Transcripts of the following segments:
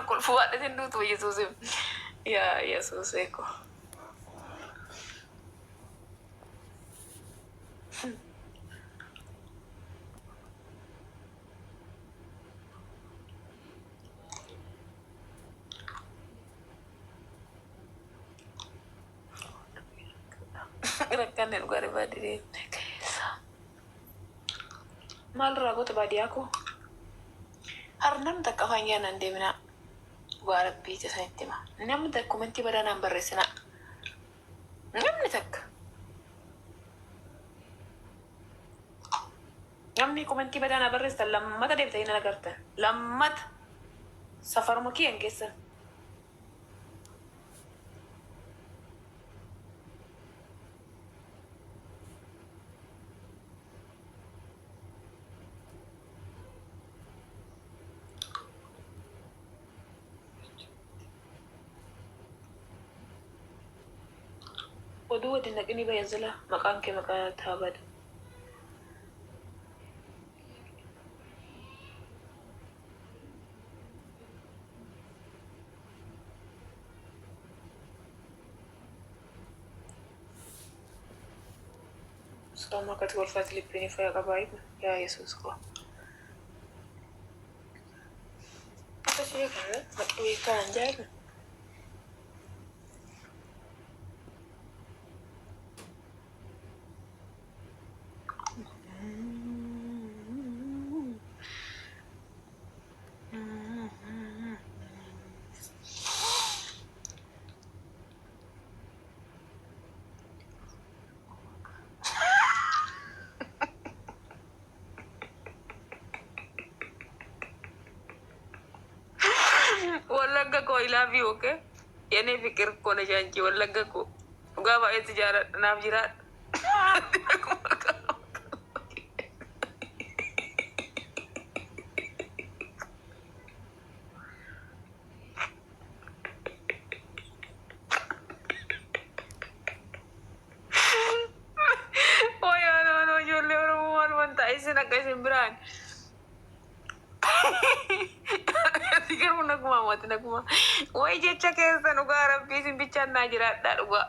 Kolfuu baadhatiin duutu Yesuusiif. Yaa Yesuusee ko. Rakkanne dhugaa baadiyyaa keessa. Maal irraa goota baadiyyaa koo? Har namni takka afaan yaa naan deeminaa. Dhugaa rabbii ija isanitti hima. Namni takka komentii badaa naan barreessinaa. Namni takka. Namni komentii badaa naa barreessitan lammata deebitanii nan agartan. Lammata. Safaruma kiyyan keessan. Oduu wadi naqini baya zila maqaan kee maqaa taa badu. Sooma akkatti kolfaati lippiin faya qabaa yaa Yesuus koo. Akka ishee kana maqaa beekaa hin jaallu. Wallagga koo I love you okay? የኔ ፍቅር እኮ ነሽ አንቺ ወለጋ koo dhugaa baay'ee si jaaladha naaf jiraadha. Wayyoo no ijoollee Oromoo maal wanta isin akka isin biraan. Ati garuu naguma mati naguma. Way jecha keessa dhugaa rabbii isin bichaan naa jiraadhaa dhugaa.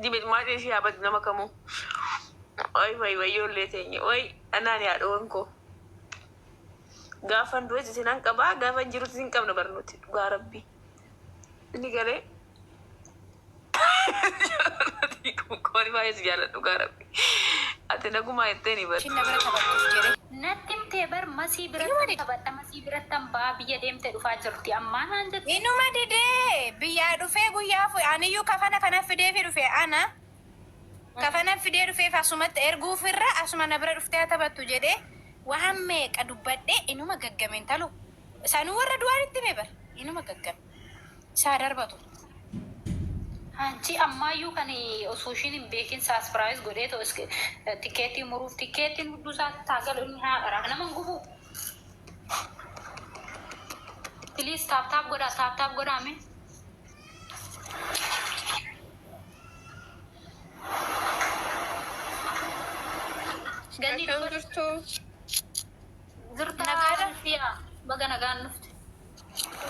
Dibit maatii ishee haa badu nama kamuu. Way way way ijoollee teenya way anaan yaadhoon koo. Gaafan du'es isin han qabaa gaafan jirus isin qabna barnooti dhugaa rabbii. Inni galee. Kooni baay'ee si jaalladhu dhugaa rabbi. Ati nagumaa jettee ni bar. Ishiin na bira taphattuuf jedhee. Natti himtee bar masii Inuma birattan dide. taphadha masii birattan ba'a biyya deemte dhufaa jirti ammaa naan jette. Inuma didee biyyaa dhufee guyyaa aniyyuu kafana kana fideefi dhufe ana kafana fidee dhufeef asumatti erguufirra asuma na bira dhuftee haa taphattu jedhee waan meeqa dubbadhee inuma gaggame intalo. Sanuu warra du'aan itti hime bar inuma gaggame. Isaa darbatu. Anchi ammaayyuu kan osoo ishiin hin beekin saaspraayis godhee too tikeettii muruuf tikeettiin hudduu isaatti taa galu inni haadha nama hin gubuu. Please tap tap godhaa tap tap godhaa mee. Ganni Akkam dubbadhu. jirtu? Jirta Nagaadha. Alfiyaa baga nagaan dhufte.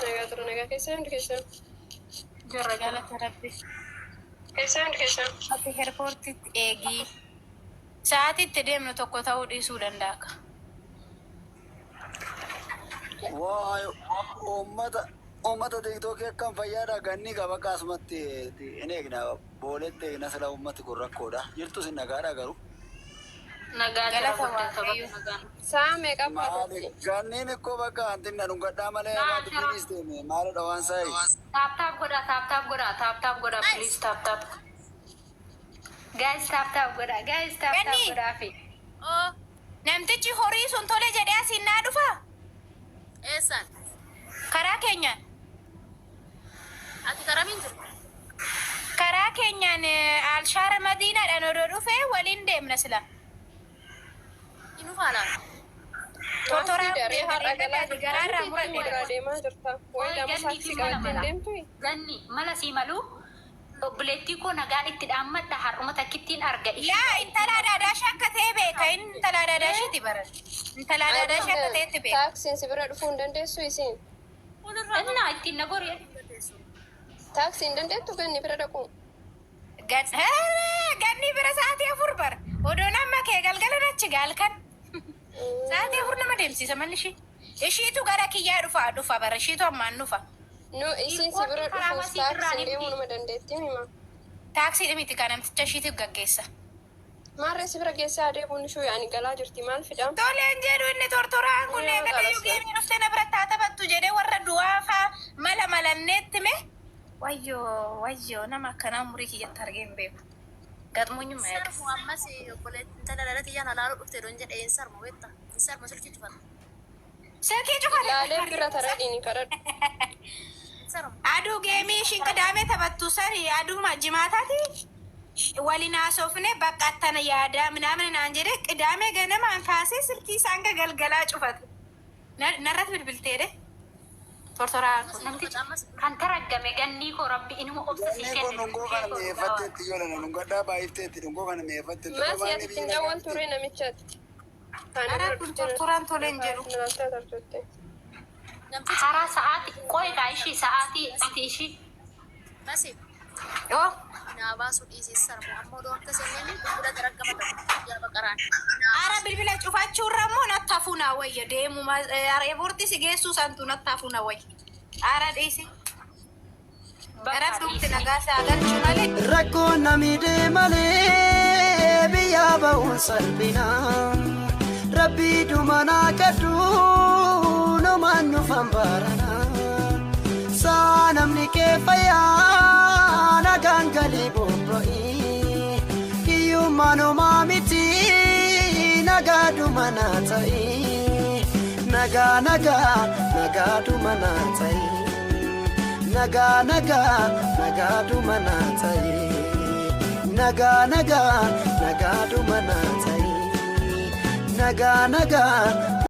Nagaa tura nagaa keessan hundi keessan. Jirra jira. Galata rabbi. Keessan hundi keessan. Ati airportitti eegii. Sa'aatii itti deemnu tokko ta'uu dhiisuu danda'a akka. Waay uummata uummata tiktokii akkam fayyaadha ganni qaba akkasumatti hin eegna booletti eegna sila uummati kun rakkoodha jirtu sin nagaadha garuu. Nagaa jira Galata guddata baga Waaqayyo. nagaan dhufte. Sa'a meeqa Maali baatatti? ganniin ikkoo bakka antinna dhungadhaa malee Naa waan dubbii shara. dhiisteeme maalidha waan saayi. Tap tap godhaa tap tap godhaa tap tap godhaa please tap tap. Guys tap tap godhaa guys tap tap Ganni. godhaa fi. Oo. Namtichi horii sun tole jedhee asiin naa dhufaa? Eessaan? Karaa keenyaan. Ati karamiin jirta? Karaa keenyaan Alshaara Madiinaadhaan odoo dhufee waliin deemna sila. Hin dhufaa laata? Maaf Tortoraa fidaree har'a galaa deema jirta garaarraa miti muradhe ittiin biraa deemaa jirta. Qoy Wayi lama ganni saaksii fi mala qabattee hin mala. deemtui? Ganni mala sii maluu obboleettii koo nagaan itti dhaammadha har'uma takkittiin arga ishii Laa intala adaadaashii akka ta'e beeka. Inni intala adaadaashiiti bara. Intala adaadaashii akka ta'etti beeka. Taaksiin si bira dhufuu hin dandeessu isiin? Innaa ittiin na gori. Taaksii hin dandeettu ganni bira dhaqu. Ganni bira sa'aatii 4 bara. Odoon amma kee galgala achi gaalkan. Sa'aatii 4 nama deemsisa malli ishii. Ishiitu gara kiyyaa dhufa dhufa bara ishiitu ammaan dhufa. Nu isiin si bira dhufuuf taaksiin deemuu nama dandeetti hima. Taaksii miti kan namticha ishiitiif gaggeessa. Maarree si bira geessaa adeemuun ishuu yaani galaa jirti maal fida? Toleen jedhu inni tortoraan kun eegala yugiin dhuftee na bira taa taphattu jedhee warra du'aa faa mala malanneetti mee. Wayyoo wayyoo, nama akkanaa umurii kiyyatti argee hin beeku. Gaxmunyuma yaada. Sarmu ammas obboleettiin intala dhala tiyyaan alaaluu dhufte doon jedhe hin sarmu beekta. Hin sarmu, silkii cufata. Silkii cufate. Laalee bira tara dhiini kadhadhu. Hin sarmu. Aduu geemii ishiin qidaamee taphattu sani aduma jimaataati waliin haasofne bakka attana yaadaa minaamin naan jedhe, qidaamee ganamaan kaasee silkii isaan galgalaa cufate. Narratti bilbilteedhe. Tortoraa kun. Namtichi kan taraggame gannii koo rabbi inuma obsa sii Ganni kun kenne. dhungoo kana mi'eeffatteetti yoo lana dhungadhaa baay'ifteetti dhungoo kana mi'eeffatteetti. Maasii ati ittiin daawwan ture namichaati. Ara kun tortoraan toleen jedhu. Namtichi Karaa sa'aatii qoyidha ishii sa'aatii ati ishii. masi Yoo. Naa baasuu dhiisee sarmu amma odoo akka seenyanii bilbila taraggama yaa baqaraan. Ara bilbila cufachuurra immoo natti hafuu naa wayya deemu airportii si geessuu santu natti hafuu naa wayya. Ara dhiisi. Rabbi humti nagaa isaa galchu malee. Rakkoon namidee malee biyyaa ba'uun salphina. Rabbii dumanaa kadhu numaan nufan barana. Saa namni kee fayyaa nagaan galii bobba'ii. Hiyyummaan homaa miti, nagaa dumanaa ta'ii. Nagaa, nagaa, nagaa dumanaa ta'ii. Nagaa, nagaa, nagaa dumanaa ta'ii. Nagaa, nagaa, nagaa dumanaa ta'ii. Nagaa, nagaa.